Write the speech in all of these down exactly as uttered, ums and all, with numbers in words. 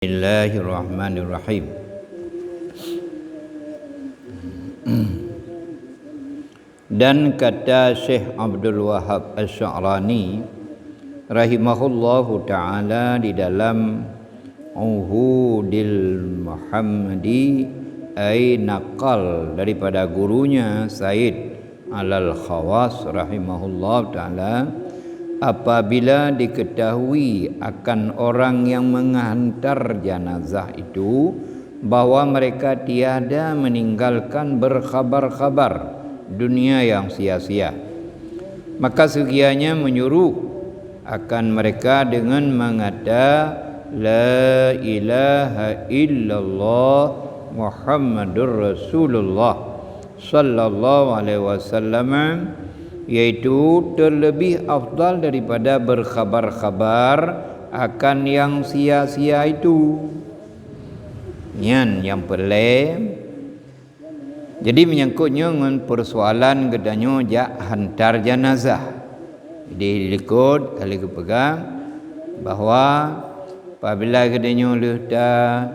Bismillahirrahmanirrahim. Dan kata Syekh Abdul Wahab Asy-Sya'rani rahimahullahu ta'ala di dalam Uhudil Muhammadi, ai naqal daripada gurunya Said Alal Khawas rahimahullah ta'ala, apabila diketahui akan orang yang menghantar jenazah itu bahwa mereka tiada meninggalkan berkhabar-khabar dunia yang sia-sia, maka segianya menyuruh akan mereka dengan mengata, "La ilaha illallah Muhammadur Rasulullah sallallahu alaihi wasallam," yaitu terlebih afdal daripada berkhabar-khabar akan yang sia-sia itu. Nyan nyang peureulée. Jadi, menyangkut nyoe ngon persoalan geutanyoe jak hantar jenazah. Di likot ka lheueh geupeugah bahwa apabila geutanyoe lheueh ta-,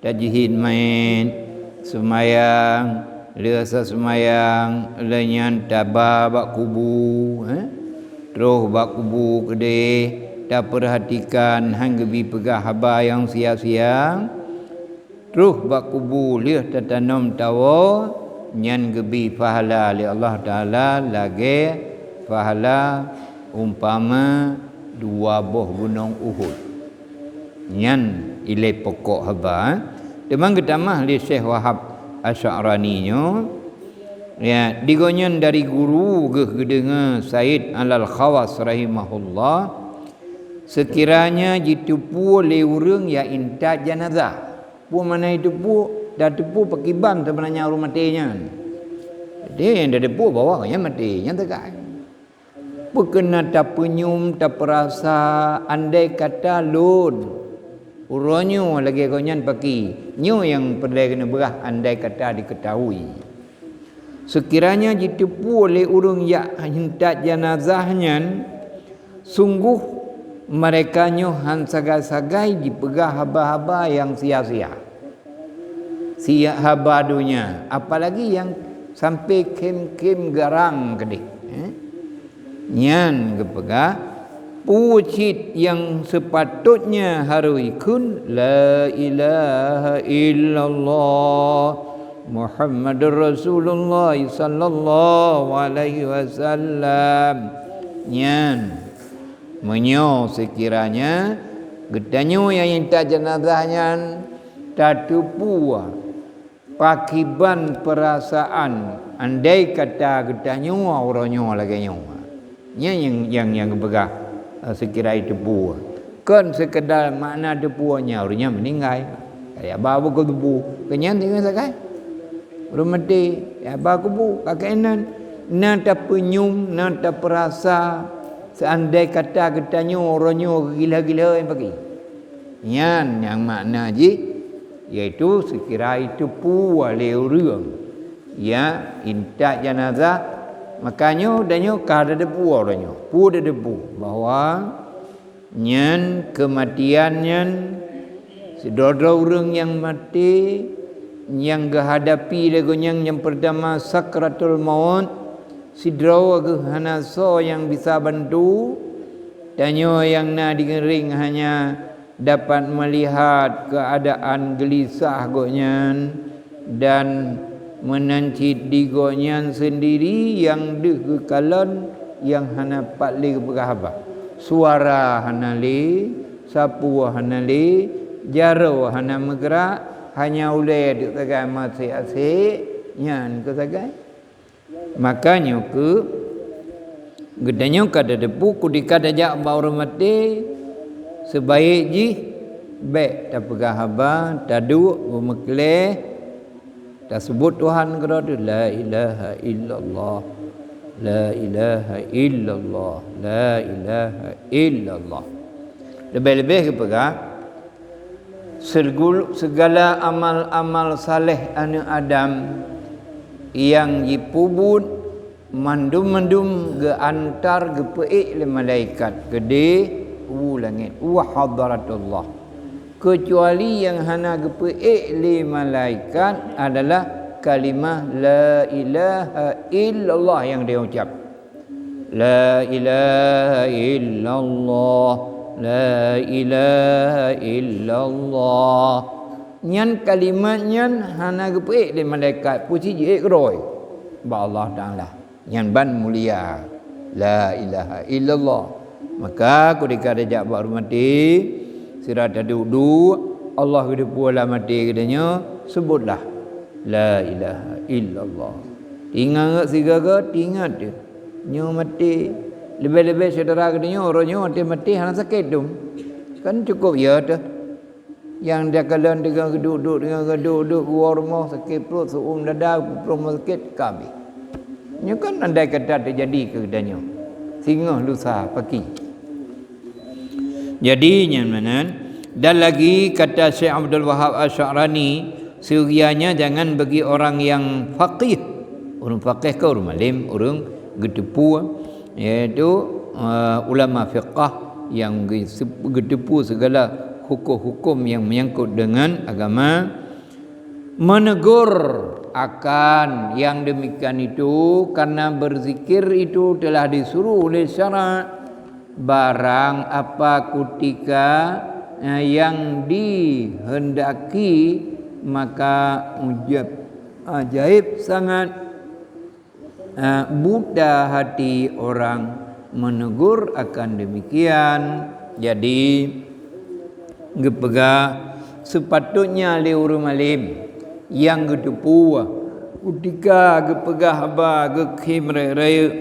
tajhid mait, seumayang, lheueh sa seumayang, lheueh nyan taba bak kubu, eh, troh bak kubu keudeh, tapeurhatikan han geubi peugah haba nyang sia-sia. Troh bak kubu lheueh tatanom tawoe, nyan geubi pahala lé Allah Taala lagée pahala umpama dua boh gunong Uhud. Nyan ilée pokok haba, eh. Teuma geutamah lé Syekh Wahab Asy-Sya'rani nyoe, ya, di gobnyan dari guru geuh geudeungoe Said Alal Khawas rahimahullah, seukiranya jiteupeue lé ureuëng nyang intat janazah. Peue makna jiteupeue? Tateupeue pakriban seubeunanya ureuëng maté nyan. Jadi, nyang tateupeue bahwa nyan maté, nyan teuka. Peu keuh na tapeunyum, tapeurasa, andai kata lôn uroe nyoe lagée gobnyan paki, nyoe nyang peureulée keuneuk peugah andai kata diketahui. Seukiranya jiteupeue lé ureuëng jak intat janazah nyan, sunggoh meureka nyoe han sagai-sagai jipeugah haba-haba nyang sia-sia. Siat haba donya, apalagi nyang sampai khém-khém garang keudeh, eh? Nyan geupeugah, peue cit nyang seupatutnya harôh jikheun, "La ilaha illallah Muhammadur Rasulullah sallallahu alaihi wasallam." Nyan, meunyoe seukiranya geutanyoe nyang intat janazah nyan tateupeue pakriban peurasaan andai kata geutanyoe uroe nyoe lagée nyoe. Nyan nyang, nyang, nyang geupeugah, eh, seukira jiteupeue. Kon seukeudar makna teupeue nyan ureuëng nyan meuninggai. Kaya ba buku teupeue. Keu nyan tinggai sagai. Ureuëng maté, ya ba kubu, ka keunan. Na tapeunyum, na tapeurasa, seandai kata geutanyoe uroe nyoe geugila-gila nyang paki. Nyan nyang makna jih, yaitu seukira jiteupeue lé ureuëng nyang intat janazah, maka nyoe dan nyoe ka tateupeue uroe nyoe. Peue tateupeue bahwa nyan keumatian nyan sidroe-droe ureuëng nyang maté, nyang geuhadapi lé gobnyan nyang peurtama sakratul maut, sidroe geuh hana soe nyang bisa bantu, tanyoe nyang na di geuring hanya dapat meulihat keuadaan geulisah gobnyan, dan meunan cit di gobnyan seundiri nyang deuh geukalon nyang hana pat lé geupeugah haba. Suara hana lé, sapeue hana lé, jaroe hana meugeurak, hanya ulée deuek sagai meuasek-asek, nyan keuh sagai. Maka nyoe keuh, geutanyoe ka tateupeue keudika tajak bak ureuëng maté, seubaék jih bék tapeugah haba, taduek beumeukleh, taseubut Tuhan keudroe teuh, "La ilaha illallah, la ilaha illallah, la ilaha illallah." Leubeh-leubeh geupeugah, Seugul-, seugala amal-amal saleh aneuëk Adam nyang jipeubuet, mandum-mandum geuantar geupeuék lé malaikat keudeh u langét, u hadharatullah. Keucuali nyang hana geupeuék lé malaikat adalah kalimah la ilaha illallah nyang dia ucap. La ilaha illallah, la ilaha illallah. Nyan kalimat nyan hana geupeuék lé malaikat, pih jiék keudroe bak Allah Taala. Nyan ban mulia. La ilaha illallah. Maka keudika tajak bak ureuëng maté, sira taduek-duek, Allah geuteupeue lam até geutanyoe, seubutlah la ilaha illallah. Ingat sigaga, ingat teuh. Nyoe maté. Leubeh-leubeh syedara geutanyoe, uroe nyoe watée maté hana sakét dum. Kan cukup ya teuh. Nyang takalon teungoh geuduek-duek, teungoh geuduek-duek, geuwoe rumoh, sakét pruet, seu-uem dada, pruet rumoh sakét, ka abéh. Nyoe kan andai kata teujadi keu geutanyoe, singoh lusa paki. Jadi, nyan meunan, dan lagi kata Syekh Abdul Wahab Asy-Sya'rani, seugiyanya jangan bagi orang yang faqih. Ureuëng faqih ka ureuëng malém, ureuëng geuteupeue, yaitu, eh, ulama fiqah yang geuse-, geuteupeue segala hukum-hukum yang menyangkut dengan agama, menegur akan yang demikian itu, karena berzikir itu telah disuruh oleh syarak. Barang apa kutika, eh, yang dihendaki, maka ujab, ajaib sangat. Eh, buta hati orang menegur akan demikian. Jadi, geupeugah, seupatutnya lé ureuëng malém nyang geuteupeue kutika geupeugah haba geukhém rayeuk-rayeuk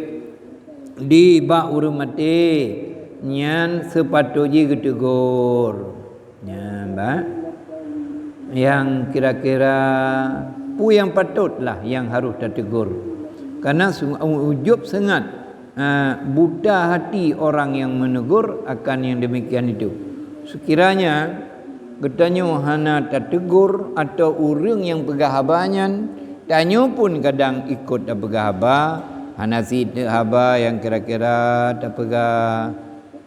di bak ureuëng maté, nyan seupatut jih geuteugur. Nyan, bah. Nyang kira-kira peue nyang patutlah nyang harôh tateugur. Karena sung-, ujub sangat, ha, buta hati orang yang menegur akan yang demikian itu. Sekiranya geutanyoe hana tateugur atau ureuëng nyang peugah haba nyan, tanyoe pun kadang ikot tapeugah haba, hana siteuk haba nyang kira-kira tapeugah.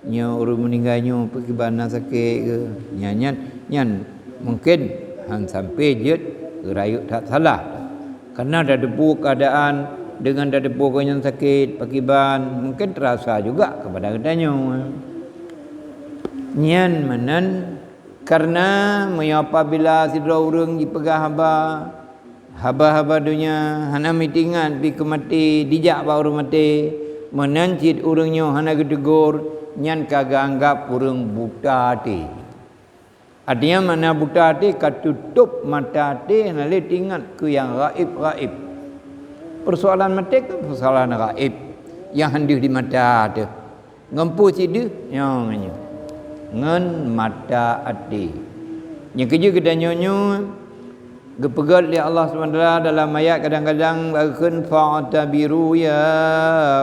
Nyoe ureuëng meuninggai nyoe pakriban na sakét keuh? Nyan, nyan, nyan mungken han sampai jeuet geurayeuk that salah. Karena tateupeue keuadaan, deungon tateupeue gobnyan sakét pakriban, mungken teurasa juga keupada geutanyoe. Nyan meunan, karena meunyoe apabila sidroe ureuëng jipeugah haba, haba-haba donya, hana meuingat bak keu maté, dijak bak ureuëng maté, meunan cit ureuëng nyoe hana geuteugur, nyan ka geuanggab ureuëng buta até. Artinya, makna buta até ka tutôp mata até, hana lé teuingat keu nyang gaéb-gaéb. Peusoalan maté kan peusoalan gaéb nyang han deuh di mata teuh. Ngon peue cit deuh? Nyoe ngon nyoe. Ngon mata até. Nyang keujeuet geutanyoe nyoe geupeugét lé Allah Subhanahu wa Taala dalam ayat kadang-kadang geukheun, "Fa'tabiru ya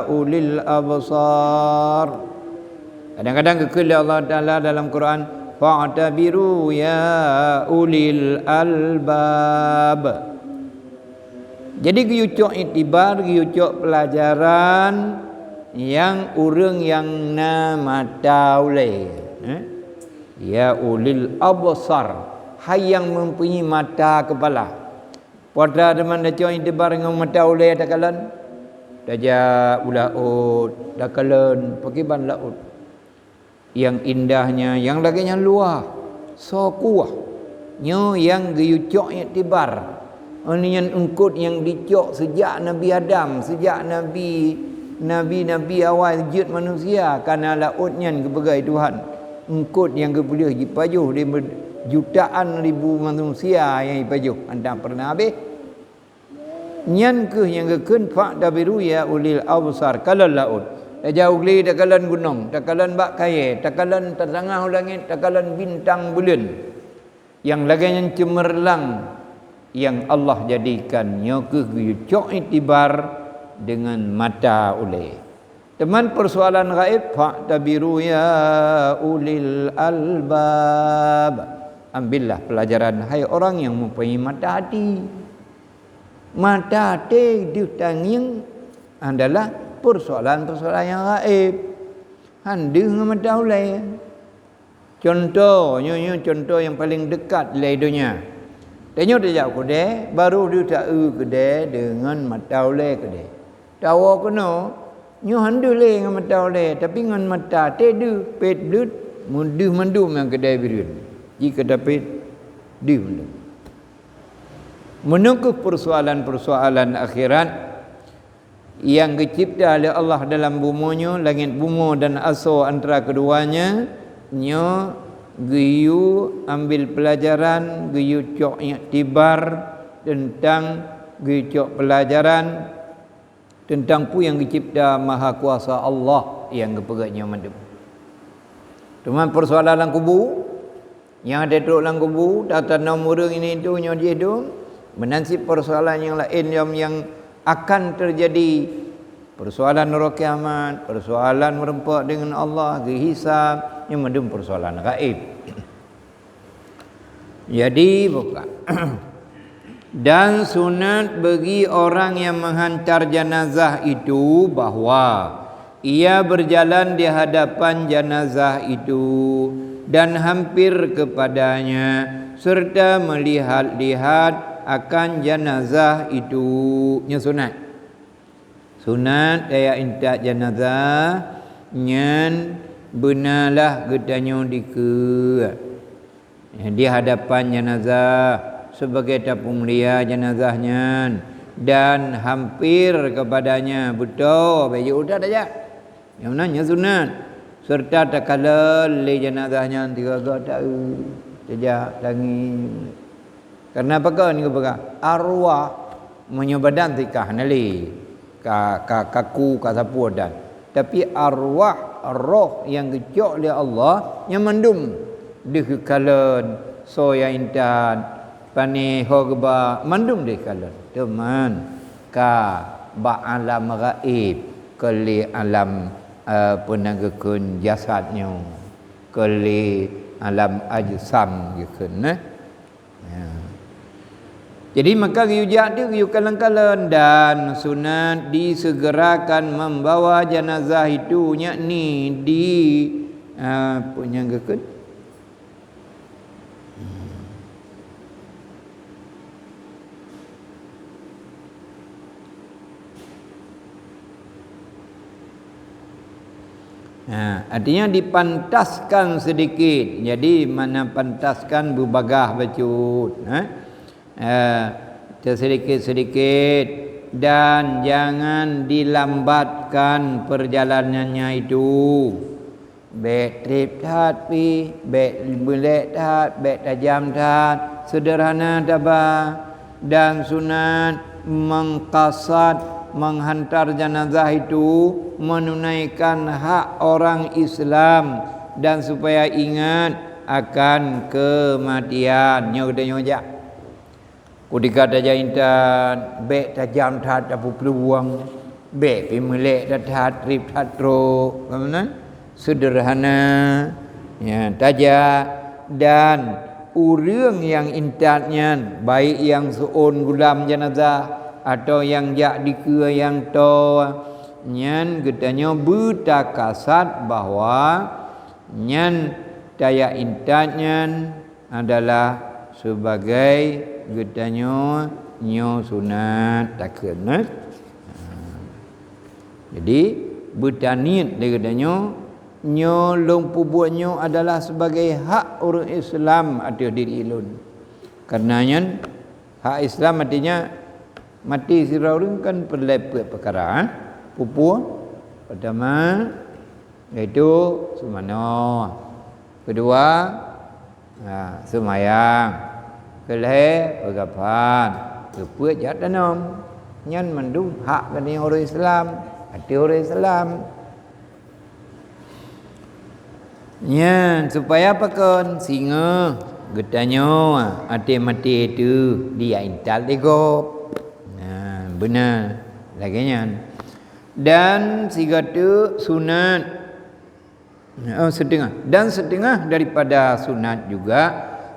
ulil absar." Kadang-kadang geukheun lé Allah Taala dalam Quran, "Fa'tabiru ya ulil albab." Jadi geuyue cok iktibar, geuyue cok peulajaran nyang ureuëng nyang na mata ulée, eh? Ya ulil absar, hai nyang mempunyai mata kepala. Pada teuma tacok iktibar ngon mata ulée takalon, tajak u laôt, takalon pakriban laôt. Nyang indahnya, nyang lagée nyan luwah, soe kuah. Nyoe nyang geuyue cok iktibar. Nyan eungkot nyang dicok seujak Nabi Adam, seujak nabi, nabi-nabi awai jeuet manusia, kana laôt nyan geupeugah Tuhan. Eungkot nyang geupeuleueh jipajoh lé jutaan ribu manusia nyang jipajoh, hana peureunah habéh. Nyan kheueh nyang geukheun, "Fa'tabiru ya ulil absar." Kalon laôt, tajak u glé, takalon gunong, takalon bak kayée, takalon tatangah u langét, takalon bintang buleuen. Nyang lagée nyan ceumeurlang nyang Allah jadikan, nyoe kheueh geuyue cok iktibar deungon mata ulée. Teuma peusoalan gaéb, "Fa'tabiru ya ulil albab." Ambillah pelajaran, hai orang yang mempunyai mata hati. Mata hati deuh tangieng adalah persoalan-persoalan yang gaéb. Han deuh ngon mata ulée. Contoh, nyoe, nyoe contoh nyang paleng dekat lé donya. Tanyoe tajak keudè, barô deuh ta-eu keudè deungon mata ulèe keudè. Tawoe keunoe, nyoe han deuh lé ngon mata ulèe, tapi ngon mata teuh deuh, pet bleuet, meudeuh mandum nyang keudè bireuen. Jih ka tapet deuh mandum. Meunoe keuh peusoalan-peusoalan akhirat nyang geucebta lé Allah dalam bumoe nyoe, langét bumoe dan asoe antara keuduanya, nyoe geuyue ambil peulajaran, geuyue cok iktibar teuntang, geuyue cok peulajaran teuntang peue nyang geucebta Mahakuasa Allah nyang geupeugah nyoe mandum. Teuma peusoalan lam kubu, nyang ada trok lam kubu, tatanom ureuëng ini itu nyoe jih dum, meunan cit peusoalan nyang laén nyang, nyang akan teujadi, peusoalan uroe kiamat, peusoalan meureumpok deungon Allah, geuhisab, nyoe mandum peusoalan gaéb. Jadi, bukan. Dan sunat bagi orang yang menghantar jenazah itu bahwa ia berjalan di hadapan jenazah itu dan hampir kepadanya serta melihat-lihat akan jenazah itu. Nyoe sunat. Sunat tajak intat jenazah nyan beunalah geutanyoe dikeue di hadapan jenazah sebagai tapeumulia jenazah nyan dan hampir kepadanya, beutôi bèk jeuet u that tajak. Nyang meunan nyan sunat, serta takalon lé jenazah nyan sigoe-goe ta-eu, tajak tangieng. Karena pakon geupeugah arwah, meunyoe badan teuka hana lé, ka, ka kaku, ka sapeue dan, tapi arwah, roh nyang geucok lé Allah nyan mandum deuh geukalon, soe nyang intat, pané ho geuba, mandum deuh kalon. Teuma ka bak alam gaéb, kon lé alam, eh, peue nan geukheun jasad nyoe, kon lé alam ajsam geukheun, eh. Ya. Jadi maka geuyue jak tu geuyue kalon-kalon dan sunat disegerakan membawa jenazah itu, yakni di, ah, peue nyang geukheun? Ha, artinya dipantaskan sedikit. Jadi, makna pantaskan beubagaih bacut, ha? Eh, sedikit-sedikit dan jangan dilambatkan perjalanannya itu. Bèk trép that pih, bèk meulek that, bèk tajam that, seudeurhana taba dan sunat mengkasad menghantar jenazah itu menunaikan hak orang Islam dan supaya ingat akan kematian. Nyoe geutanyoe jak. Kutika tajak intat, bèk tajam that tapeuplueng, bèk pih meulek that-that, trép that trok, ka meunan? Seudeurhana, ya, tajak, dan ureuëng nyang intat nyan, baik nyang seuôn gulam jeunazah, atawa nyang jak dikeue nyang toe, nyan geutanyoe beutakasad bahwa nyan tajak intat nyan adalah sebagai geutanyoe nyoe sunat takheun, eh. Ha. Jadi, beutaniet lé geutanyoe, nyoe lôn peubuet nyoe adalah sebagai hak ureuëng Islam ateueh diri lôn. Karena nyan, hak Islam artinya, maté sidroe ureuëng kan peureulèe peuet peukara, eh. Peue-peue? Pertama, yaitu seumanoe. Keudua, ha, seumayang. Keulhèe, peugafan. Keupeuet, jak tanom. Nyan mandum hak geutanyoe ureuëng Islam, ateueh ureuëng Islam. Nyan, supaya pakon? Singoh geutanyoe até maté teuh dijak intat lé gob. Nah, beuna lagèe nyan. Dan sigoe teuk sunat, oh, seutengah. Dan seutengah daripada sunat juga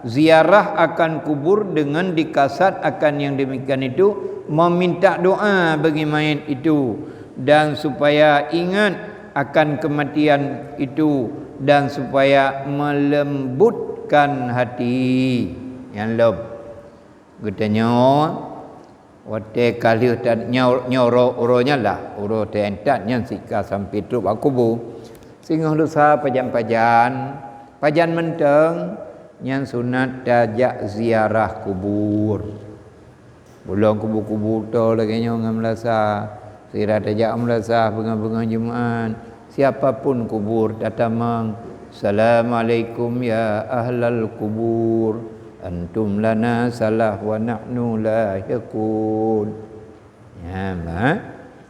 ziarah akan kubur dengan dikasad akan yang demikian itu meminta doa bagi mayit itu dan supaya ingat akan kematian itu dan supaya melembutkan hati. Nyang lom, geutanyoe watée ka lheueh ta-, nyoe, nyoe uroe, uroe nyan lah, uroe teuintat nyan sika sampai trok bak kubu. Singoh lusa pajan-pajan, pajan mantong, nyan sunat tajak ziarah kubur. Bulong kubu-kubu toe lagée nyoe ngon meulasah, sira tajak meulasah beungoh-beungoh Jumat. Siapa pun kubur tatamong, "Assalamualaikum ya ahlal kubur, antum lana salah wa nahnu lahiqun." Ya, ma.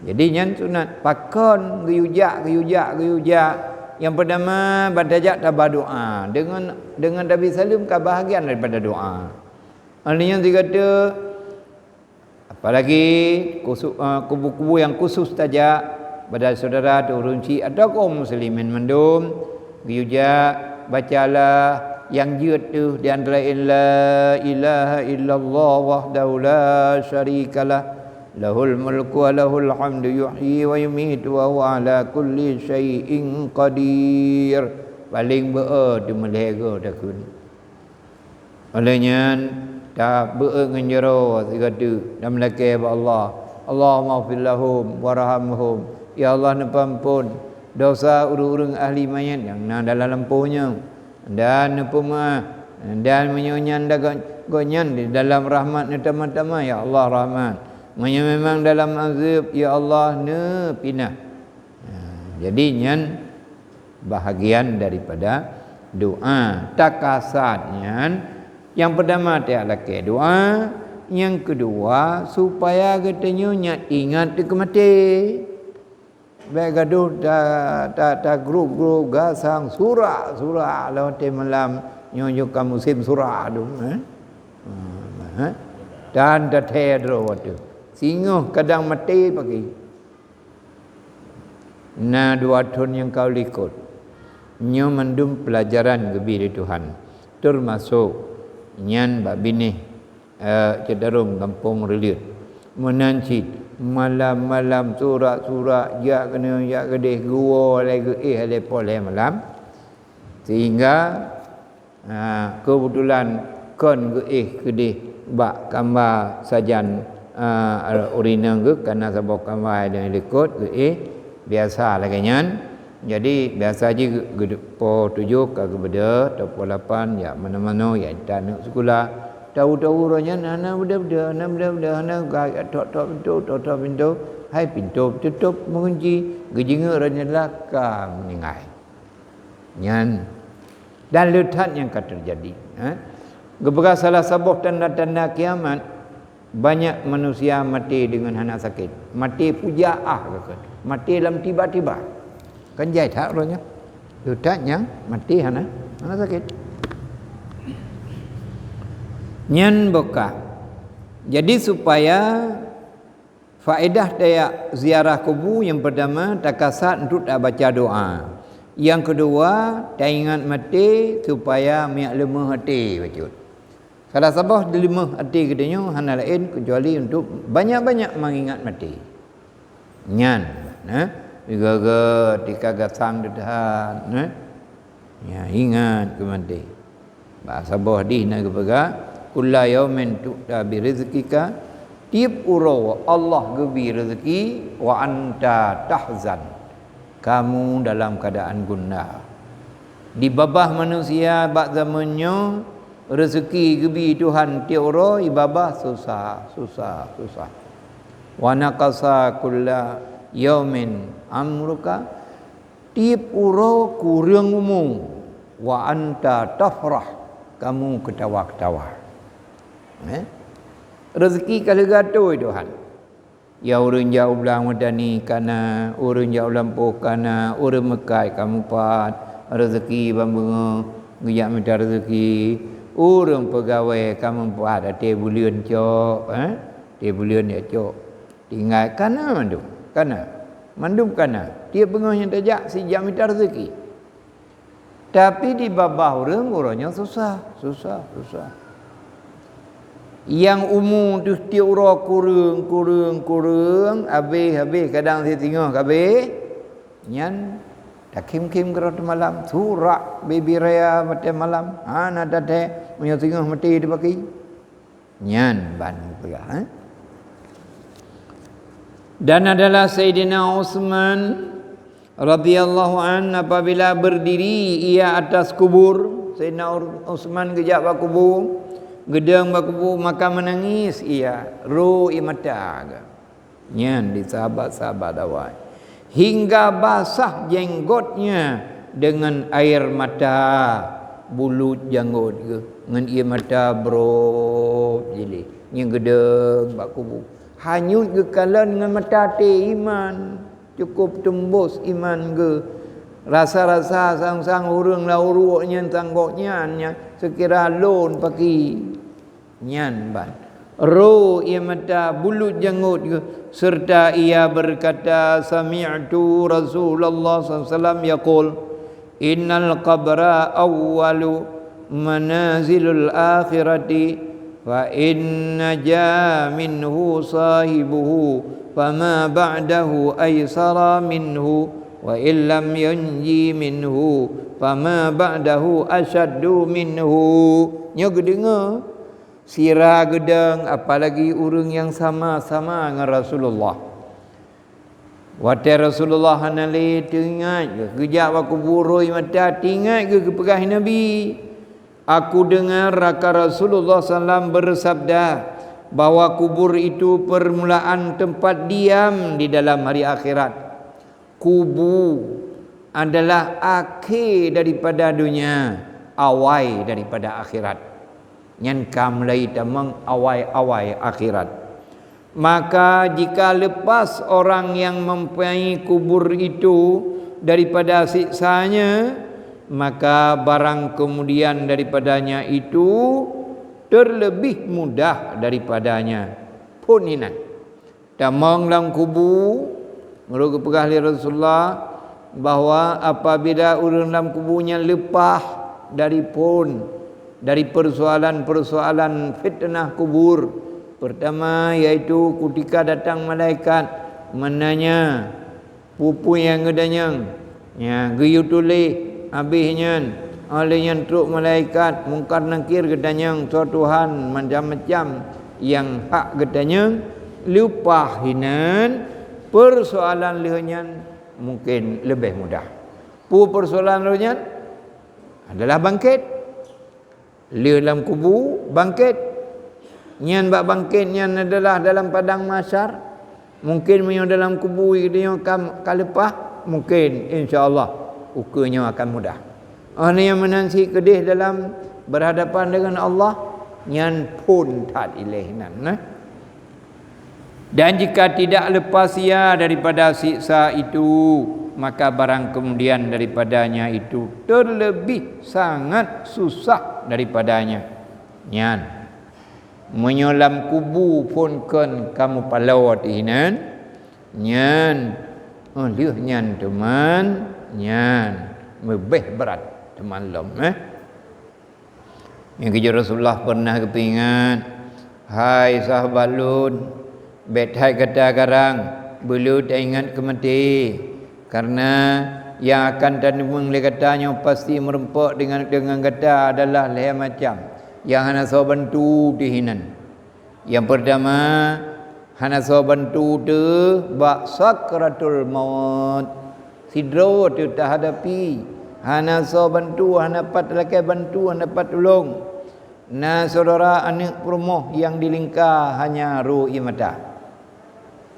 Jadi nyan sunat. Pakon geuyue jak, geuyue jak, geuyue jak? Nyang peutama, ban tajak taba doa. Deungon, deungon tabi saleuem ka bahagian daripada doa. Óh lheueh nyan sigoe teuk, apalagi khusu-, eh, kubu-kubu nyang khusus tajak, bak syedara atau ureuëng chik atau kaum muslimin mandum, geuyue jak, bacalah nyang jeuet teuh di antara laén, "La ilaha illallah wahdahu la syarikalah, lahul mulku wa lahul hamdu, yuhyi wa yumitu wa huwa ala kulli syai'in qadir." Paleng beu-e teuh meulhée goe takheun. Óh lheueh nyan, tabeuet ngon jaroe sigoe teuk dan meulakée bak Allah, "Allahummaghfir lahum warhamhum." Ya Allah, neupeuamphon dosa ureuëng-ureuëng ahli manyét nyang na dalam lampôh nyoe, dan neupeumeuáh, dan meunyoe nyan dagon gobnyan di dalam rahmat neutamah-tamah, ya Allah, rahmat. Meunyoe memang dalam azeueb, ya Allah, neupinah. Nah, jadi nyan bahagian daripada doa. Takasat nyan, nyang peutama tajak lakée doa, nyang keudua supaya geutanyoe nyan ingat keu maté. Bék gadoh ta, ta, ta grup-grup gasang surak-surak lam watée malam nyoe, nyoe ka musém surak dum, eh? Ha, eh? Dan tathée droe watée singoh kadang maté pagi. Na dua thon nyang ka likot. Nyoe mandum peulajaran geubi lé Tuhan, teumasok nyan bak binéh, eh, Ceudarom gampông Reuleuet. Meunan cit malam-malam surak-surak jak keunoe jak keudeh geuwoe lé geuéh lé poh lhée malam, sehingga Ha, keubeutulan kon geuéh keudeh bak kamba sajan, ha, ureuëng inong geuh, kana saboh kamba nyang likot geuéh, biasa lagée nyan. Jadi, biasa jih geu-, geu-, poh tujoh ka geubeudôh, atau poh lapan, jak manoe-manoe, jak intat aneuk sikula. Tahu-tahu uroe nyan hana beudôh-beudôh, hana beudôh-beudôh, hana gai, tok-tok pintoe, tok-tok pintoe, hai pintoe teutup meugunci, geujeungeuk uroe nyan lah ka meuninggai. Nyan. Dan le that nyang ka teujadi, ha? Geupeugah salah saboh tanda-tanda kiamat, banyak manusia maté deungon hana sakét. Maté fujaah, geupeugah. Maté lam tiba-tiba. Kan jai that uroe nyoe. Le that nyang maté hana, hana sakét. Nyan bukak. Jadi, supaya Faedah tajak ziarah kubu, nyang peutama, takasat untuk tabaca doa. Nyang keudua, taingat maté supaya miyak leumah até bacut. Salah saboh leumah até geutanyoe hana laén keucuali untuk banyak-banyak mengingat maté. Nyan, nah, sigoe-goe tika gasang deudahan, nah. Ya, ingat keu maté. Bak saboh hadih na geupeugah, "Kulla yaumin tu'ta bi rizqika," tieb uroe Allah geubi rezeki, "wa anta tahzan," kamu dalam keadaan gundah. Di babah manusia bak zaman nyoe, rezeki geubi Tuhan tieb uroe, di babah susah, susah, susah. "Wa naqasa kulla yaumin amruka," tieb uroe kureueng umu, "wa anta tafrah," kamu keutawa-keutawa. Eh? Rezeki ka lheueh geuatô Tuhan. Ya ureuëng jak u blang Madani kana, ureuëng jak u lampôh kana, ureuëng meukat ka meupat, rezeki ban beungoh geujak mita rezeki, ureuëng peugawée ka meupat até buleuen cok, eh? Até buleuen jak cok. Tinggai kana mandum, kana. Mandum kana. Tieb beungoh nyang tajak sijak mita rezeki. Tapi di babah ureuëng, uroe nyoe susah, susah, susah. Nyang umu teuh tieb uroe kureueng, kureueng, kureueng, habéh, habéh, kadang sitingoh ka habéh, nyan Takhém-khém keurot malam, surak bibi raya watée malam, hana tathée meunyoe singoh maté dipaki. Nyan ban geupeugah, eh? Dan adalah Saidina Utsman radhiyallahu an, apabila berdiri ia atas kubur, Saidina Ur-, Utsman geujak bak kubu, geudong bak kubu, maka menangis ia, ro ie mata geuh. Nyan di sahabat-sahabat awai. Hingga basah jenggotnya dengan air mata, bulut janggot geuh, ngon ie mata brok jileh. Nyan geudong bak kubu. Hanyut geukalon ngon mata até iman. Cukup teumbus iman geuh. Rasa-rasa sang-sang ureuëng lam uruek nyan sang gobnyan nyan seukira lôn paki. Nyan ban. Ro ie mata bulut janggot geuh, serta ia berkata, "Sami'tu Rasulullah sallallahu alaihi wasallam yaqul, innal qabra awwalu manazilul akhirati, fa in naja minhu sahibuhu, fama ba'dahu aisara minhu, wa in lam yunji minhu, fama ba'dahu asyaddu minhu." Nyoe geudeungoe. Sira geudong, apalagi ureuëng nyang sama-sama ngon Rasulullah. Watée Rasulullah hana lé, teuingat geuh, geujak bak kubu ro ie mata, teuingat geuh geupeugah Nabi, "Aku dengar raka Rasulullah sallam bersabda bahwa kubur itu permulaan tempat diam di dalam hari akhirat." Kubu adalah akhé daripada donya, awai daripada akhirat. Nyan ka mulai tamong awai-awai akhirat. Maka jika lepas orang yang mempunyai kubur itu daripada siksanya, maka barang kemudian daripadanya itu terlebih mudah daripadanya. Phon inan. Tamong lam kubu, meunurot geupeugah lé Rasulullah, bahwa apabila ureuëng lam kubu nyan leupah dari phon, dari persoalan-persoalan fitnah kubur, pertama, yaitu kutika datang malaikat menanya, "Peue-peue nyang geutanyong?" Nyan geuyue tuléh, habéh nyan, óh lheueh nyan trok malaikat Mungkar Nakir geutanyong, "Soe Tuhan?" Macam-macam nyang hak geutanyong. Leupah inan, persoalan lheueh nyan mungken leubeh mudah. Peue persoalan lheueh nyan? Adalah bangkét. Lheueh lam kubu, bangkét. Nyan bak bangkét nyan adalah dalam padang mahsyar. Mungken meunyoe dalam kubu geutanyoe ka, ka leupah, mungken, insya Allah, ukeue nyoe akan mudah. Óh lheueh nyan meunan cit keudeh dalam berhadapan dengan Allah, nyan phon that ilée nan, nah. Dan jika tidak lepas ia daripada siksa itu, maka barang kemudian daripadanya itu terlebih sangat susah daripadanya. Nyan, meunyoe lam kubu phon kon kamoe paloe teuh inan, nyan, óh lheueh nyan teuma, nyan, leubeh brat teuma lom, eh. Nyang keujeuet Rasulullah pernah geupeuingat, "Hai sahabat lôn, bék that gata garang, beuleueh taingat keu maté, kareuna nyang akan taneumeueng lé gata nyoe pasti meurumpok deungon, deungon gata adalah lhée macam. Nyang hana soe bantu teuh inan." Nyang peurtama, hana soe bantu teuh bak sakratul maut. Sidroe teuh tahadapi, hana soe bantu, hana pat lakée bantu, hana pat tulông. Na syedara aneuëk peurumoh nyang dilingka hanya ro ie mata.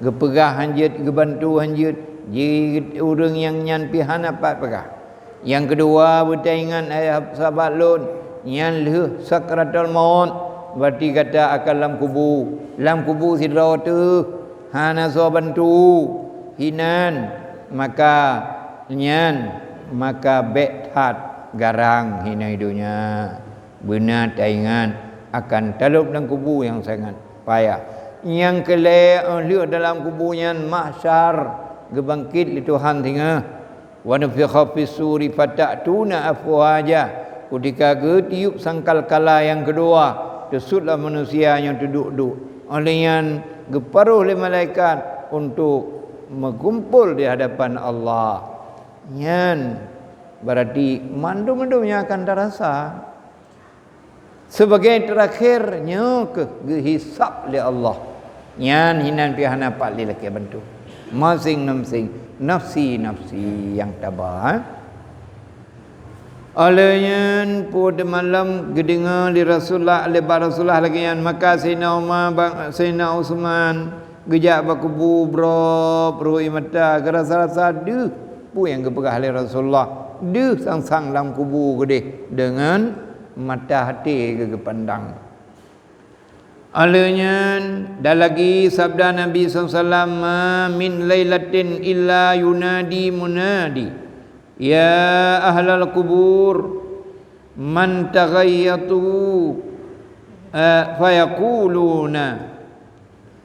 Geupeugah hanjeuet, geubantu hanjeuet, jeuet ureuëng nyang nyan pih hana pat peugah. Nyang keudua, beutaingat, hai sahabat lôn, nyan lheueh sakratul maut, berarti gata akan lam kubu. Lam kubu sidroe teuh, hana soe bantu, hinan, maka nyan, maka bék that garang hinoe donya. Beuna taingat akan talop lam kubu nyang sangat payah. Nyang keulhée, óh lheueh dalam kubu nyan mahsyar, geubangkét lé Tuhan singoh. "Wa nufikha fis suri fata'tuna afwaja." Kutika geutiup sangkakala nyang keudua, teusutlah manusia nyoe teuduek-duek. Óh lheueh nyan geuparoh lé malaikat untuk meukumpol di hadapan Allah. Nyan berarti mandum-mandum nyan akan tarasa. Sebagai terakhir, nyoe keuh geuhisab lé Allah. Nyan hinan pih hana pat lé lakée bantu. Masing-masing, nafsi-nafsi nyang taba, eh. Óh lheueh nyan, peue teumalam geudeungoe lé Rasulullah, lé bak Rasulullah lagée nyan, maka Saidina Umar, ba-, Saidina Utsman geujak bak kubu, brok, rhoi mata, geurasa-rasa deuh peue nyang geupeugah lé Rasulullah, deuh sang-sang lam kubu keudeh deungon mata até geuh geupandang. Óh lheueh nyan, dan lagi sabda Nabi sallallahu alaihi wasallam, "Ma min lailatin illa yunadi munadi, ya ahlal qubur, man taghayyatu, eh, fayaquluna,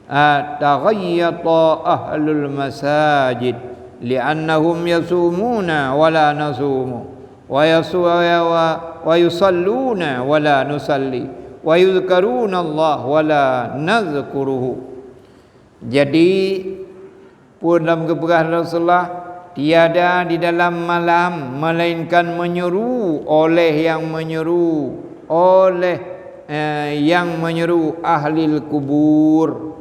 eh, taghayyata ahlul masajid, li'annahum yasumuna wa la nasumu, wa yasu-, wa, wa yusalluna wa la nusalli, wa yudhkaruna Allah wa la nadhkuruhu." Jadi, peue lam geupeugah Rasulullah, tiada di dalam malam melainkan menyeru oleh yang menyeru, oleh, eh, yang menyeru ahlil kubur.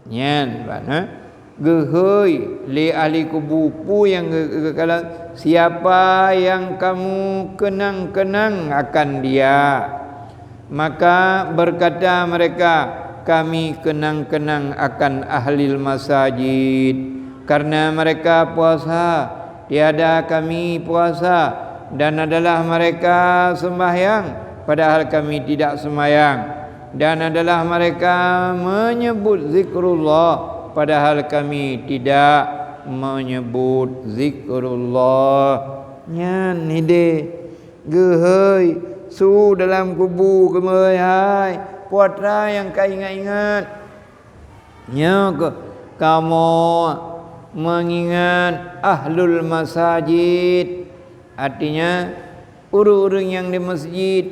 Nyan ban, eh? Geuhôi lé ahli kubu peue nyang geu-, geukalon, siapa yang kamu kenang-kenang akan dia. Maka berkata mereka, "Kami kenang-kenang akan ahlil masajid, karena mereka puasa, tiada kami puasa, dan adalah mereka sembahyang, padahal kami tidak sembahyang, dan adalah mereka menyebut zikrullah, padahal kami tidak menyebut zikrullah." Nyan hideh. Geuhôi, su dalam kubu geumeuhôi hai, peue atra nyang ka ingat-ingat. Nyoe keuh kamoe meungingat ahlul masajid, artinya, ureuëng-ureuëng nyang di masjid,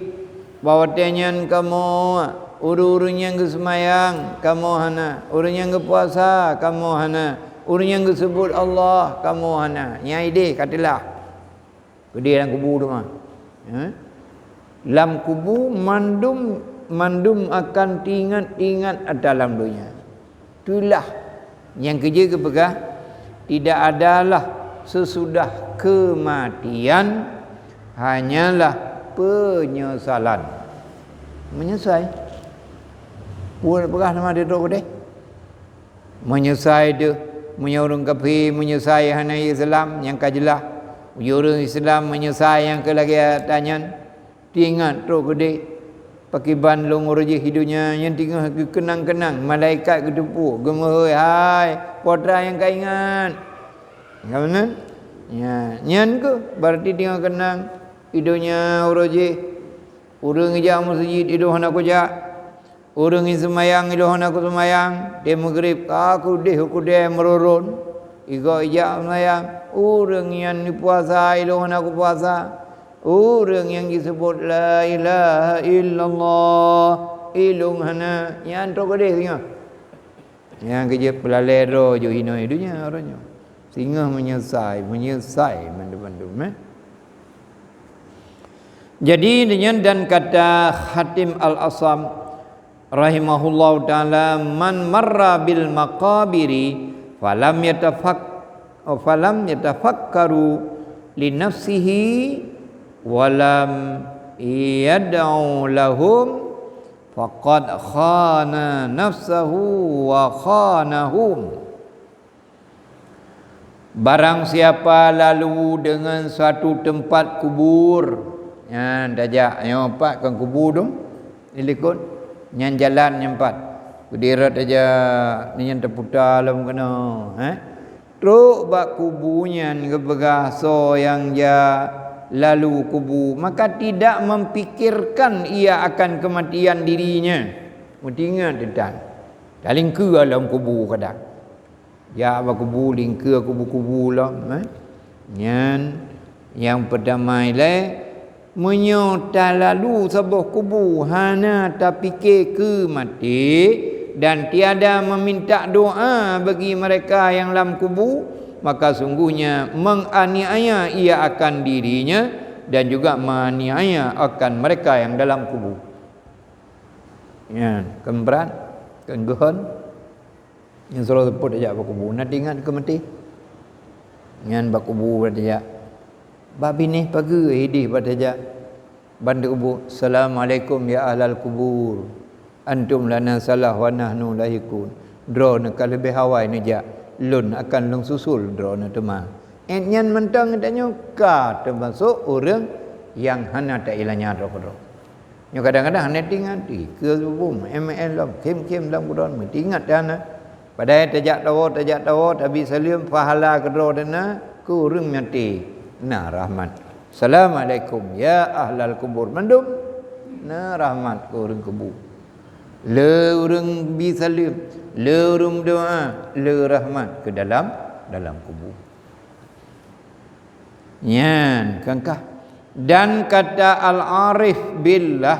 bak watée nyan kamoe, ureuëng-ureuëng nyang geuseumayang, kamoe hana, ureuëng nyang geupuasa, kamoe hana, ureuëng nyang geuseubut Allah, kamoe hana. Nyan ideh ka teulah. Keudeh lam kubu teuma. Eh? Lam kubu mandum, mandum akan teuingat-ingat ata lam donya. Itulah nyang keujeuet geupeugah, tidak adalah sesudah kematian, hanyalah penyesalan. Meunyeusai. Peue peugah nama di droe keudeh? Meunyeusai deuh, meunyoe ureuëng kafé meunyeusai hana Islam, nyang ka jeulaih. Meunyoe ureuëng Islam meunyeusai nyang keu lagée tanyan, teuingat trok keudeh, pakriban lôn uroe jih di donya nyan teungoh geukeunang-keunang, malaikat geuteupeue, geumeuhôi, "Hai, peue atra nyang ka ingat?" Ka meunan? Nya, nyan keuh, berarti teungoh keunang di donya uroe jih. Ureuëng ijak meuseujid, di donya hana kujak. Ureuëng nyang seumayang, ilôn hana kuseumayang, di Maghrib ka kudeh u keudè meururon, igoe ijak seumayang. Ureuëng nyang puasa, ilôn hana kupuasa. Ureuëng nyang jiseubut la ilaha illallah, ilôn hana, nyan trok keudeh singoh. Nyang keujeuet peulalé droe jeuet inoe donya uroe nyoe. Singoh meunyeusai, meunyeusai mandum-mandum, eh. Jadi, deunyan dan kata Hatim Al-Asam rahimahullahu taala, "Man marra bil maqabiri falam yatafak-, falam yatafakkaru li nafsihi wa lam yad'u lahum, faqad khana nafsahu wa khanahum." Barang siapa lalu deungon suatu teumpat kubur, nyan tajak, nyoe pat kon kubu tu, di likot, nyan jalan nyan pat. Keudirat aja nyan teuputa lom keunoe, eh. Trok bak kubu nyan geupeugah soe nyang ja lalu kubu, maka tidak memikirkan ia akan kematian dirinya. Meutingat teuntang. Talingkeue lom kubu kadang. Jak bak kubu, lingkeue kubu-kubu lom, eh. Nyan nyang peutama ilée, meunyoe talalu saboh kubu hana tapike keu maté dan tiada meminta doa bagi mereka nyang lam kubu, Maka sungguhnya menganiaya ia akan dirinya dan juga menganiaya akan mereka yang dalam kubu. Nyan, keu brat, keu geuhon. Nyang sidroe seupôt tajak bak kubu, na teuingat keu maté. Nyan bak kubu brat tajak. Bak binéh pageue idéh brat tajak. Ban di kubu, "Assalamualaikum ya ahlal kubur. Antum lana salah wa nahnu lahiqun." Droeneuh ka leubeh awai neujak, lôn akan lôn susul droeneuh teuma. Ék nyan mantong geutanyoe ka teumasok ureuëng nyang hana tailanya droe keudroe. Nyoe kadang-kadang hana teuingat, ih, keu bubum, M L lom, khém-khém lom keudroe, meuingat hana. Padahai tajak tawoe, tajak tawoe, tabi saleuem, pahala keudroe na, keu ureuëng maté na rahmat. "Assalamualaikum ya ahlal kubur." Mandum na rahmat keu ureuëng kubu. Le ureuëng bi saleuem, le ureuëng meudoa, le rahmat keu dalam, dalam kubu. Nyan, kangkah. Dan kata Al-Arif Billah,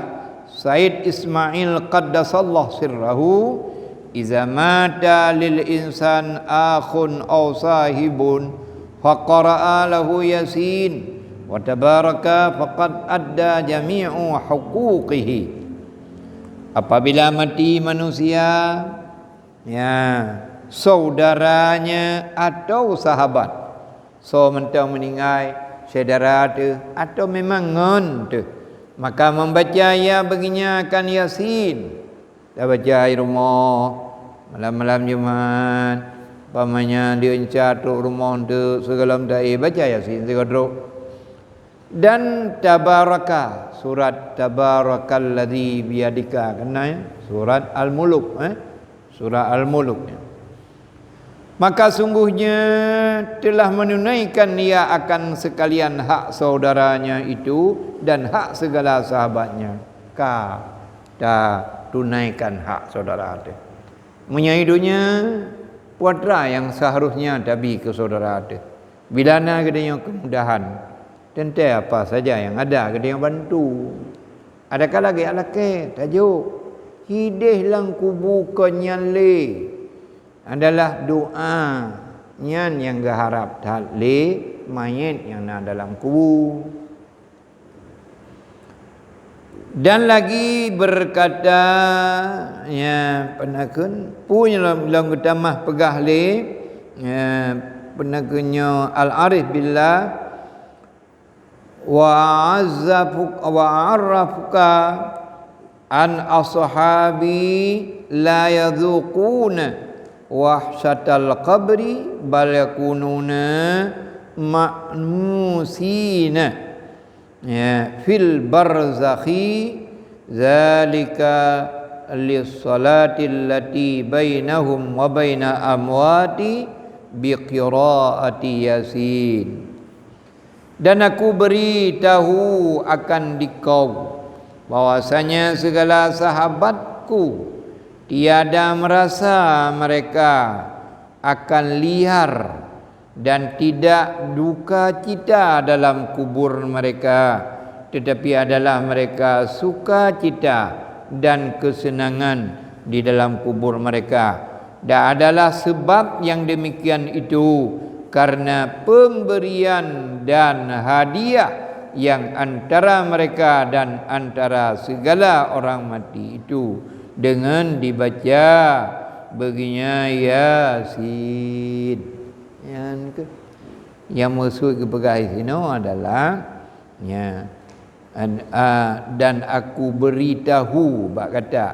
Said Ismail Qaddasallahu sirrahu, "Iza mata lil insan akhun aw sahibun, faqara'a lahu Yasin, wa tabaraka, faqad adda jami'u huquqihi." Apabila mati manusia, ya, saudaranya atau sahabat, soe mantong meuninggai, syedara teuh atau memang ngon teuh, maka membaca ia baginya akan Yasin. Tabaca di rumoh, malam-malam Jumat, umpamanya di enca trok rumoh teuh, sigohlom taéh baca Yasin sigoe trok. Dan tabaraka, surat Tabarakalladzi biyadika, keunan, ya? Surat Al-Muluk, eh? Surat Al-Muluk, ya. Maka sungguhnya telah menunaikan ia akan sekalian hak saudaranya itu dan hak segala sahabatnya. Ka tatunaikan hak saudara teuh. Meunyoe di donya, peue atra nyang seharusnya tabi keu saudara teuh. Bila na geutanyoe keumudahan, teuntée apa saja nyang ada geutanyoe bantu. Adakah lagée lakée tajok, hidéh lam kubu kon nyan lé adalah doa nyan nyang geuharab that lé manyét nyang na dalam kubu. Dan lagi berkata, ya, peue nakheun, peue nyang lom, lom geutamah peugah lé, ya, peue nakheun nyoe Al-Arif Billah, "Wa a'azzafu-, wa a'arrafuka an ashabi la yadzuquna wahsyatal qabri bal yakununa ma'nusina." Ya, fil barzakhi, zalika lis-salati allati bainahum wa baina amwati bi qiraati Yasin. Dan Aku beri tahu akan dikau bahwasanya segala sahabatku tiada merasa mereka akan liar dan tidak duka cita dalam kubur mereka, tetapi adalah mereka sukacita dan kesenangan di dalam kubur mereka. Dan adalah sebab yang demikian itu karena pemberian dan hadiah yang antara mereka dan antara segala orang mati itu dengan dibaca baginya Yasin. Nyan keuh. Nyang meukeusut geupeugah di sinoe adalah, ya, an-, a, dan Aku beri tahu bak gata,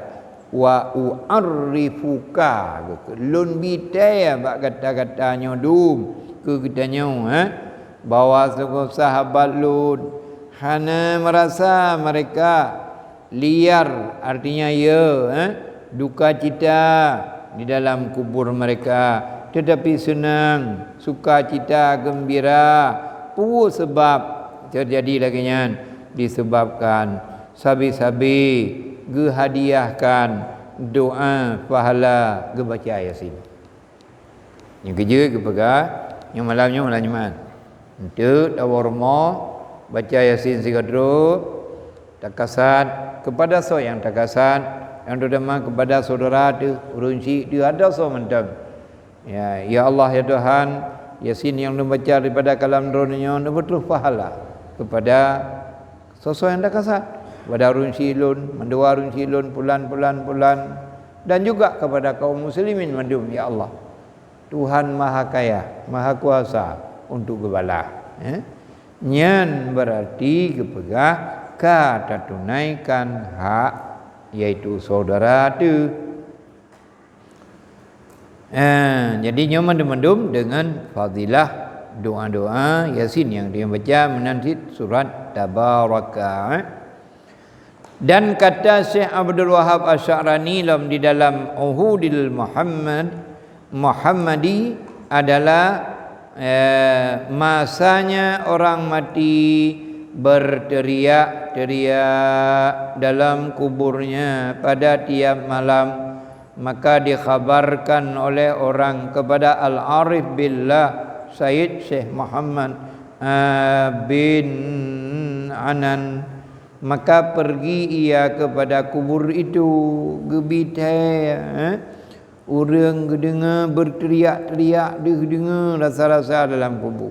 wa u'arrifuka, lôn bi tée bak gata-gata nyoe dum keu geutanyoe, eh, bahwa sunggoh sahabat lôn hana merasa mereka liar, artinya, ya, eh, duka cita di dalam kubur mereka, tetapi senang, sukacita, gembira. Peue sebab terjadi lagée nyan? Disebabkan sabe-sabe geuhadiahkan doa pahala geubaca Yasin. Nyang keujeuet geupeugah, nyoe malam nyoe malam Jumat. Eunteuk tawoe rumoh, baca Yasin sigoe trok, takasat, keupada soe nyang takasat, nyang teutama keupada syedara teuh, ureuëng syik teuh, adak soe mantong. Ya, ya Allah, ya Tuhan, Yasin nyang lôn baca daripada kalam droeneuh nyoe neubeutroh pahala keupada soe-soe nyang dakasat, keupada ureuëng sileuen, mandua ureuëng sileuen, pulan, pulan, pulan, dan juga keupada kaum muslimin mandum, ya Allah. Tuhan Maha Kaya, Maha Kuasa untuk geubalah. Eh? Nyan beurati geupeugah ka tatunaikan hak, yaitu syedara teuh. Eh, jadi nyoe mandum-mandum deungon fadilah doa-doa Yasin nyang dibaca meunan cit surat Tabaraka, eh. Dan kata Syekh Abdul Wahab Asy-Sya'rani lom di dalam Uhudil Muhammad, Muhammadi adalah, eh, masanya orang mati berteriak-teriak dalam kuburnya pada tiap malam, maka dikhabarkan oleh orang kepada Al-Arif Billah Said Syekh Muhammad, eh, bin Anan. Maka pergi ia kepada kubur itu, geubit hai, eh? Ureuëng geudeungoe berteriak-teriak deuh deungoe rasa-rasa dalam kubu.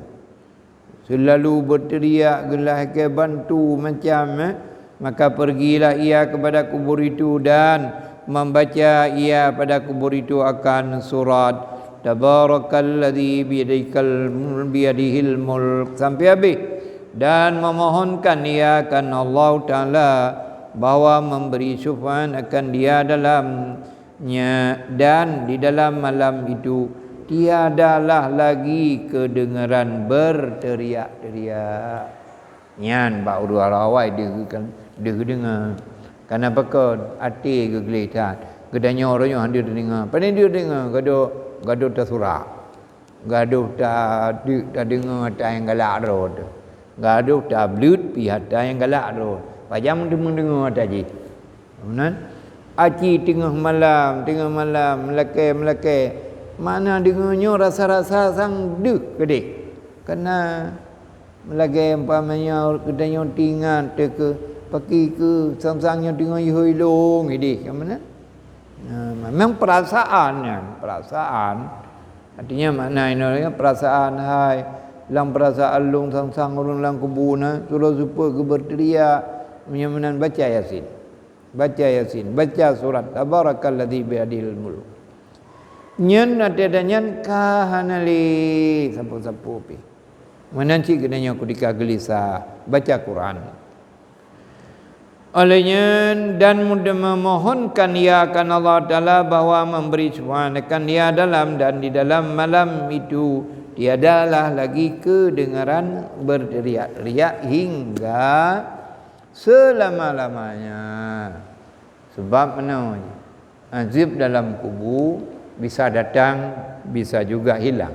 Seulalu berteriak geulahke bantu macam, eh? Maka pergilah ia kepada kubur itu dan membaca ia pada kubur itu akan surat Tabarakalladzi biyadikal mul-, biyadihil mulk sampai habis, dan memohonkan ia akan Allah Taala bahwa memberi syafaat akan dia dalam nya, dan di dalam malam itu tiadalah lagi kedengaran berteriak-teriak. Nyan bak ureuëng awai deuh geu-, deuh geudeungoe. Kana pakon até geugleh that. Geutanyoe uroe nyoe hana deungoe. Pane deuh deungoe gadoh, gadoh tasurak. Gadoh ta-, tadeungoe ata nyang galak droe teuh. Gadoh tableuet pih ata nyang galak droe. Pajan meudeungoe ata jih. Meunan, aci teungoh malam, teungoh malam, meulakée-meulakée. Makna deungoe nyoe rasa-rasa sang deuh keudeh. Kana meulakée umpamanya geutanyoe teuingat teuh keu paki keu sang-sang nyoe teungoh yue ilong ideh, ka meunan. Nah, memang perasaan nyan, perasaan. Artinya makna inoe perasaan hai, lam perasaan lôn sang-sang ureuëng lam kubu na, suroe supôt geuberteriak, meunyoe meunan baca Yasin. Baca Yasin, baca surat Tabarakalladzi biyadihil mulk. Nyan até dan nyan ka hana lé sapeue-sapeue pih. Meunan cit geutanyoe kutika geulisa baca Quran. Oleh nyan, dan memohonkan ia akan Allah Taala bahwa memberi syafaat akan ia dalam dan di dalam malam itu tiadalah lagi kedengaran berteriak-teriak hingga selama-lamanya. Sebab meunoe, azab dalam kubu bisa datang, bisa juga hilang.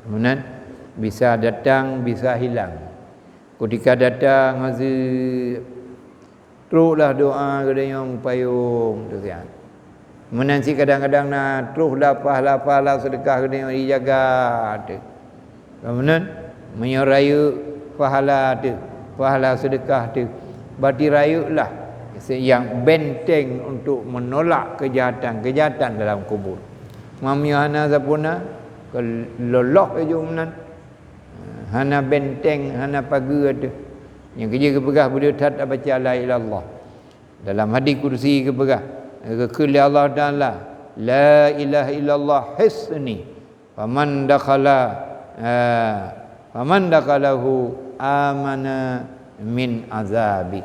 Meunan, bisa datang, bisa hilang. Kutika datang azab, troklah doa geutanyoe meupayong teuh siat. Meunan cit kadang-kadang na troklah pahala-pahala seudeukah geutanyoe jijaga teuh. Ka meunan, meunyoe rayeuk pahala teuh, pahala seudeukah teuh, berarti rayeuklah nyang benteng untuk menolak kejahatan-kejahatan dalam kubur. Meunyoe hana sapeue na, keu loloh laju meunan. Hana benteng, hana pageue teuh. Nyang keujeuet geupeugah beudeuh that tabaca la ilaha illallah. Dalam hadis kursi geupeugah, geukheun lé Allah Taala, "La ilaha illallah hisni, faman dakhala, ah, faman dakhalahu amana min azabi."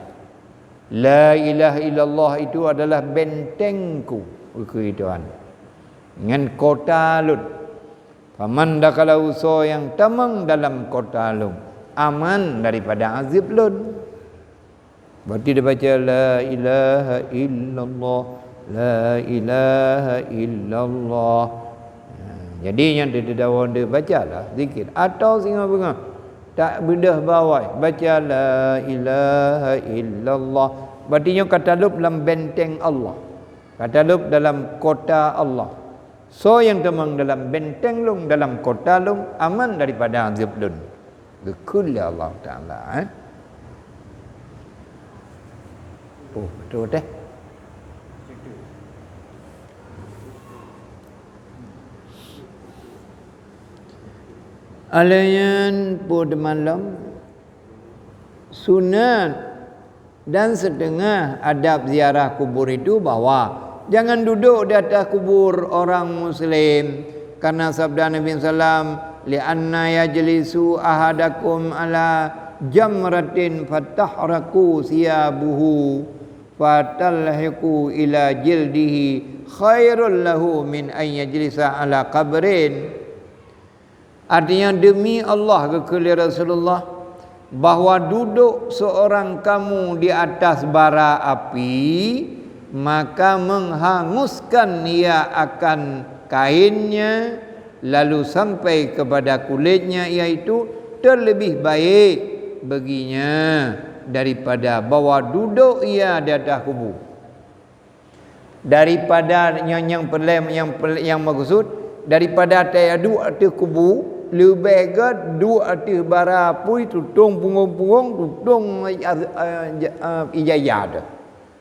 La ilaha illallah itu adalah bentengku, geukheun Tuhan, ngon kota lôn. Faman dakhalahu, soe nyang tamong dalam kota lôn, aman daripada azab lôn. Berarti dia baca, "La ilaha illallah, la ilaha illallah." Ha, jadi nyang teudawa dia bacalah zikir. Atau singoh beungoh, tak beudôh bawai, baca, "La ilaha illallah." Berarti nyoe ka talôb lam benteng Allah. Ka talôb dalam kota Allah. Soe nyang teumang dalam benteng lôn, dalam kota lôn, aman daripada azab lôn. Geukheun lé Allah Taala, eh. Oh, betul deh. Alayan po teumalom, sunat dan setengah adab ziarah kubur itu bahwa jangan duduk di atas kubur orang muslim, karena sabda Nabi sallam, "Li'anna yajlisu ahadakum ala jamratin fatahraqu siyabuhu fatalhiqu ila jildihi khairul lahu min an yajlisa ala qabrin." Artinya, demi Allah, geukheun lé Rasulullah, bahwa duduk seorang kamu di atas bara api, maka menghanguskan ia akan kainnya, lalu sampai kepada kulitnya, yaitu terlebih baik baginya daripada bahwa duduk ia di atas kubu. Daripada nyang, nyang peureulée, nyang peureulée, nyang meukeusut, daripada taduek ateueh kubu, leubeh gét duek ateueh bara apui, tutong punggong-punggong, tutong, eh, eh, ija-ija teuh.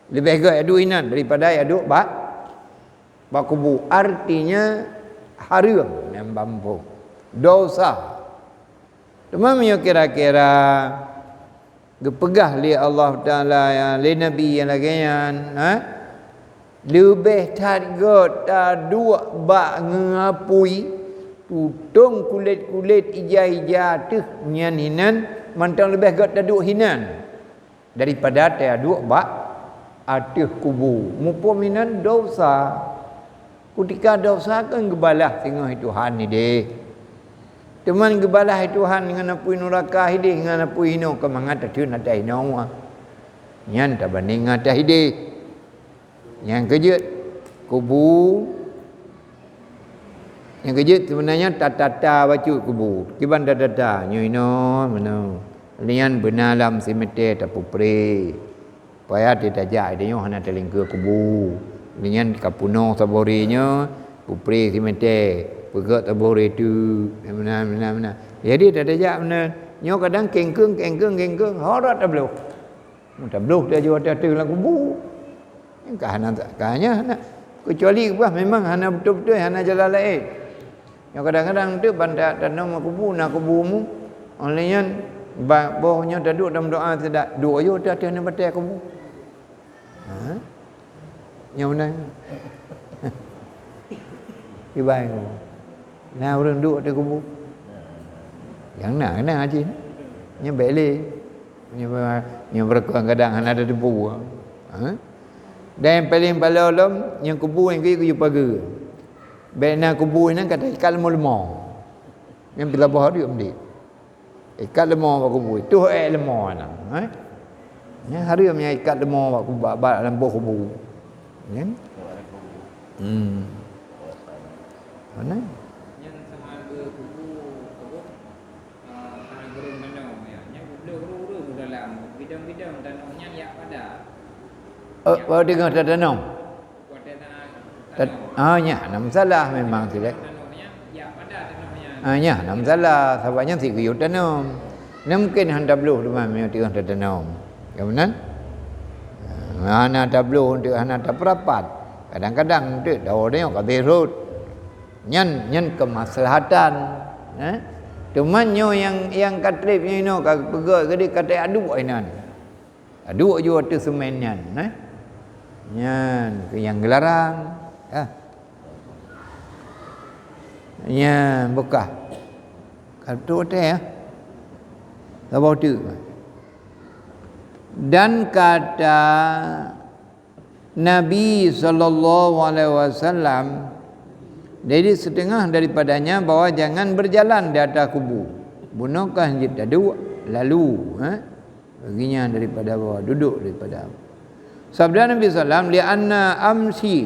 Leubeh gét duek inan daripada duek bak, bak kubu. Artinya, hareuem nyang bampo. Dosa. Teuma meunyoe kira-kira geupeugah lé Allah Taala, ya, lé Nabi nyang lagée nyan, ha? Leubeh that gét taduek bak ngeue apui, tutong kulét-kulét ija-ija teuh nyan hinan, mantong leubeh gét taduek hinan daripada taduek bak ateueh kubu. Muphom hinan dosa. Kutika dosa kan geubalah singoh Tuhan ideh. Teuma geubalah Tuhan ngon apui nuraka ideh, ngon apui hinoe, keu mangat tatheun ata hinoe. Nyan tabandéng ngon ata ideh. Nyang keujeuet, kubu. Nyang keujeuet seubeunanya tatata bacut kubu. Kiban tatata, nyoe inoe, meunoe. Nyan beuna lam simité tapeupré. Payah teuh tajak, tanyoe hana talingkeue kubu. Nyan ka peunoh saboh ré nyoe, peupré simité, peugét saboh ré teuk. Meunan, meunan, meunan. Jadi tatajak meunan. Nyoe kadang kengkeung, kengkeung, kengkeung, ho rot tabloh. Meutabloh teuh aju ateueh lam kubu. Ka hana, ka hana, hana. Keucuali bah memang hana beutôi-beutôi, hana jalan laén. Nyoe kadang-kadang teuk ban ta-, tanom kubu, na kubu mu. Óh lheueh nyan, ba-, boh nyoe taduek dan meudoa sidak, duek aju ateueh, ateueh nibak batée kubu. Ha? Nyang meunan. Kiban kubu. Na ureuëng duek di kubu. Nyang na, na cit. Nyan bék lé. Nyan, nyan beureukoh kadang hana tateupeue. Ha? Dan nyang paleng paloe lom, nyang kubu nyang keu, keu pageue. Bék na kubu nyan ka taikat leumô-leumô. Nyan peusaboh duek meudik. Ikat leumô bak kubu, tuh ék leumô nyan, eh. Nyan hareuem nyang ikat leumô bak kubu, bak, bak lam boh kubu. Nyan. Hmm. Mana? Nyan sama ke kubu, apa? Ah, tanah geuring tanoh, ya. Nyan geubloh ureueng-ureueng dalam, bidang-bidang tanoh nyan yak pada. Eh, baru dengar tanoh. Tat-, ah, nyan hana masalah memang tu deh. Ah, nyan hana masalah, sabab nyan sigeuyue tanom. Nyan mungken han tabloh teuma meunyoe teuh tatanom. Ka meunan? Ah, hana tabloh untuk hana tapeurapat. Kadang-kadang untuk dawa nyoe ka behrot. Nyan, nyan kemaslahatan, eh. Teuma nyoe nyang, nyang ka treb nyoe inoe ka peugah gede ka teuaduk inan. Aduek ju ateueh seumén nyan, eh. Nyan keuh nyang geularang, eh. Nyan beukah. Ka beutôi watée, eh. Saboh teuk. Dan kata Nabi sallallahu alaihi wasallam, jadi setengah daripadanya bahwa jangan berjalan di atas kubu. Bunoe kan jeuet taduek, lalu, eh. Bagi nyan daripada bahwa duduk daripada. Sabda Nabi sallam, "Li anna amsi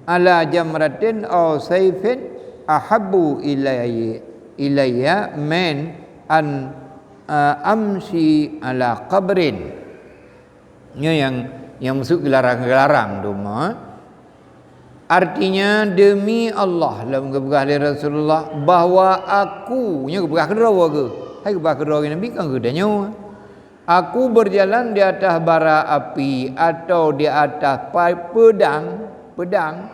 ala jamratin aw saifin ahabbu ilayya, ilayya min an, a, amsi ala qabrin." Nyoe nyang, nyang maksud geularang-geularang tu mah. Artinya, demi Allah, lom geupeugah lé Rasulullah, bahwa aku, nyoe geupeugah keudroe geuh, hai geupeugah keudroe Nabi kan geutanyoe. Aku berjalan di atas bara api atau di atas pa-, pedang, pedang,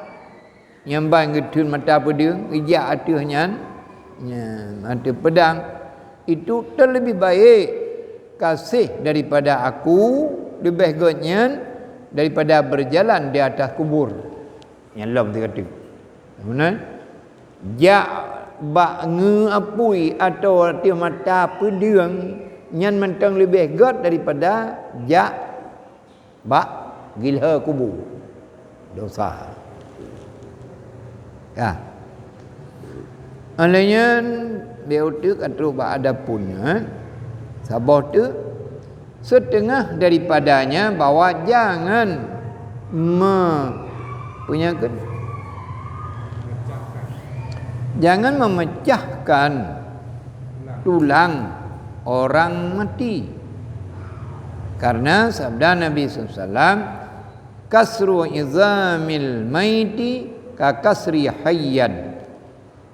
nyang ban geutheun mata peudeueng, geujak ateueh nyan, Nyan, mata peudang itu terlebih baik kasih daripada aku, leubeh gét nyan daripada berjalan di atas kubur. Nyan lom teuka teuk. Meunan, jak bak ngeue apui atau ateueh mata peudeueng nyan mantong leubeh gét daripada jak bak gilhée kubu. Dosa. Ya. Oleh nyan, beu teuk ka trok bak adapun, eh. Saboh teuk, setengah daripadanya bahwa jangan me-, penyakit, jangan memecahkan tulang orang mati. Karena sabda Nabi sallallahu alaihi wasallam, "Kasru izamil maiti ka kasri hayyan."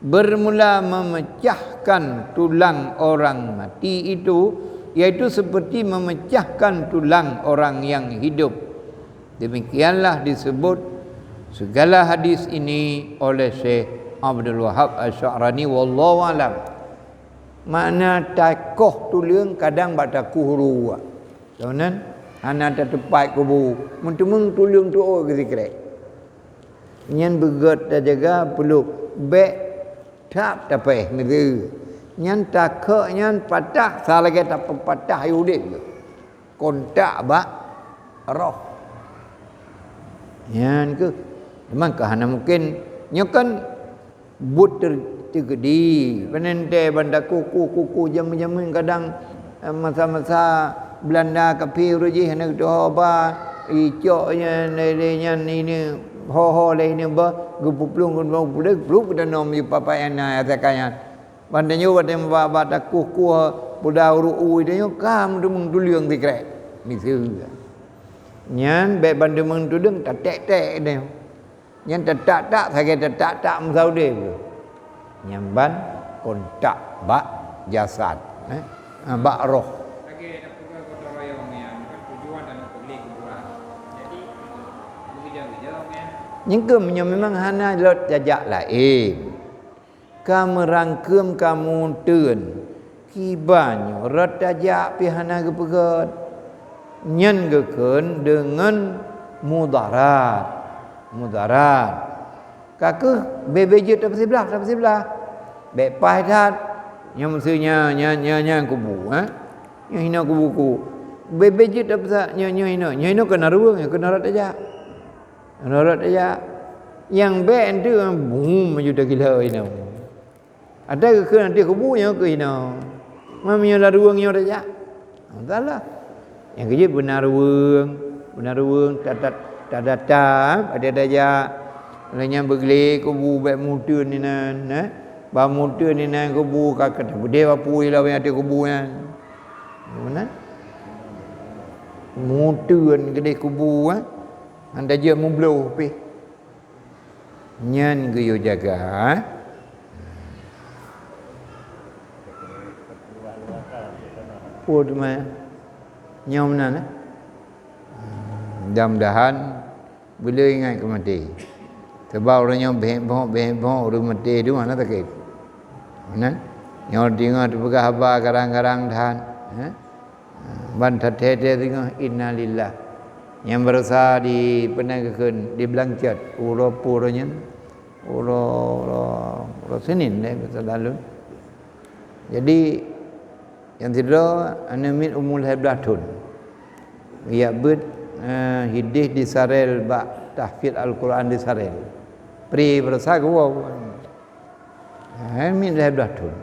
Bermula memecahkan tulang orang mati itu, yaitu seperti memecahkan tulang orang yang hidup. Demikianlah disebut segala hadis ini oleh Syekh Abdul Wahab Asy-Sya'rani, wallahu alam. Makna takoh tuleueng kadang bak takoh uroe. Lom nan hana tateupat kubu, meuteumèe tuleueng tu'oh geusikrek. Nyan beugét tajaga peuleuh, bék that tapéh miseue. Nyan takheueh nyan patah, sa lagée tapeupatah ayue udeb geuh. Kontak bak roh. Nyan keuh. Memang ka hana mungken. Nyoe kan buet ter-, teukeudi. Peunentée ban takuku-kuku jameun-jameun kadang, eh, masa-masa Belanda kafé uroe jih hana geutuho ba, icok nyan, lé, lé nyan, ini, ho-ho lé ini bah, geupuplueng, geupuplueng, geupuplueng, geupuplueng, geupuplueng, geupuplueng, geupuplueng, geupuplueng, geupuplueng, Ban tanyoe watée bak, bak takueh-kueh puda ureuëng u tanyoe ka meuteumèe tuleueng sikrek. Miseue. Nyan bék ban teumèe tuleueng tatek-tek tanyoe. Nyan tatak-tak sagai tatak-tak meusaudé. Nyan ban kontak bak jasad, eh, bak roh. Nyan keuh meunyoe memang hana lôt tajak laén. Ka meurangkeum ka meuteun, kiban nyoe rot tajak pih hana geupeugét. Nyan geukheun deungon mudarat. Mudarat. Ka keuh bebe jeuet tapeusiblah, tapeusiblah. Bék paih that. Nyoe meuseunya, nyan, nyan, nyan kubu, eh. Nyoe hinoe kubu ku. Bebe jeuet tapeusa-, nyoe, nyoe hinoe. Nyoe hinoe keuneuk ruweueng, nyoe keuneuk rot tajak. Rot-rot tajak. Nyang bék enteuk bum maju tagila inong. Ada geukheun nanti kubu nyoe keu inong. Meunyoe lam ruweueng nyoe tajak. Salah. Nyang keujeuet beuna ruweueng, beuna ruweueng, ta-, ta-, tadata, ada tajak. Lheueh nyan beuglé kubu bék muteun inan, eh. Ba muteun inan kubu ka, ka tapeudeh apui lawét ateueh kubu nyan. Meunan. Muteun keudeh kubu, eh. Hana jeuet mubloh pih. Nyan geuyue jaga, eh. Peue teuma? Nyoe meunan, eh. Mudah-mudahan beu le ingat keu maté. Sabab ureuëng nyang beuhek-beuhek, beuhek-beuhek ureuëng maté tu hana sakét. Meunan? Nyoe teungoh teupeugah haba garang-garang that, eh. Ban that-that singoh innalillah. Nyang baroesa di, peue nan geukheun, di Blanchot, uroe peue uroe nyan, uroe, uroe, uroe Senin lé, basa lalôn. Jadi, nyang sidroe aneuk miet umu lhée blaih thon. Geujak beuet, eh, hideh di Sarel bak tahfiz Al-Quran di Sarel. Pri baroesa geuwoe. Eh, miet lhée blaih thon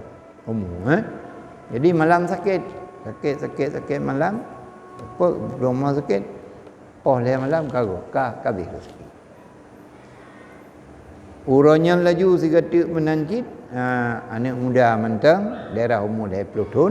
umu, eh. Jadi malam sakét, sakét, sakét, sakét malam. Apa, rumah sakét. Poh lhée malam ka, ka, ka habéh sakét. Uroe nyan laju sigoe teuk meunan cit, ha, aneuk muda mantong, daerah umu lhée ploh thon.